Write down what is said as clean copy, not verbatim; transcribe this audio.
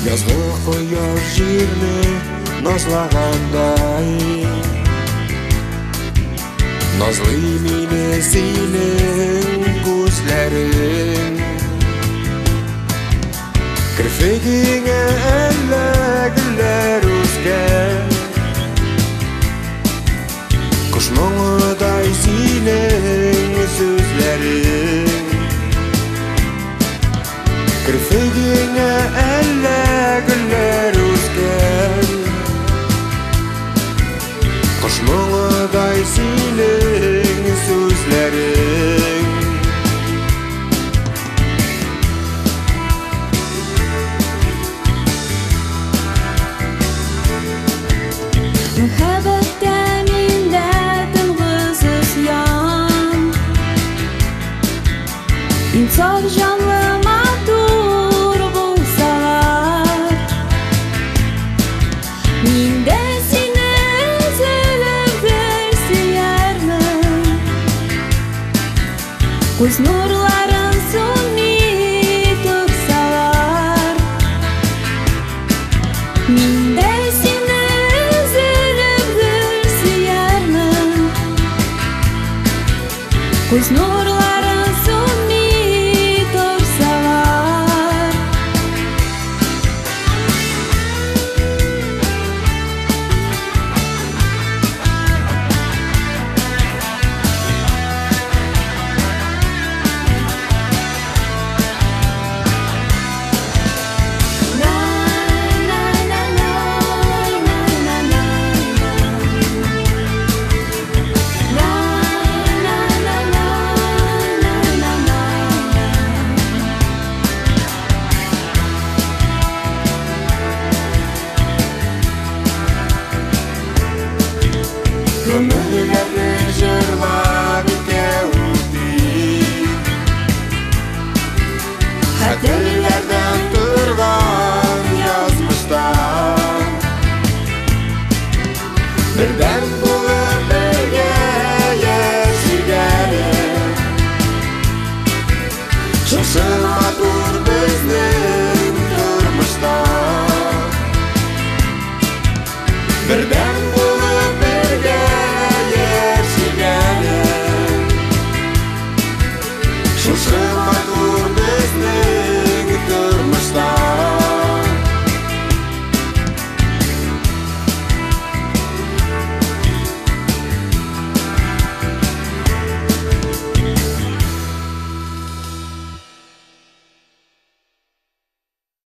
Язгы кояш җирне назлагандай, назлый мине синең күзләрең. Керфегеңә әллә гөлләр үскән, кош моңыдай синең сүзләрең. Керфегеңә әллә гөлләр үскән, кош моңыдай синең сүзләрең. Мөхәббәттә миндә тынгысыз ян, инсаф җанлы матур булсалар, мин дә сине өзелеп бер сөярмен. Күз нурларын сүнми торсалар, мин дә сине өзелеп бер сөярмен. Күз нурларын сүнми торсалар. Гомерләрне җырлап икәү үтик, хәтерләрдән торган язмыштан. Бердәм булып бергә яшәргә, шушы матур безнең тормышта. Бердәм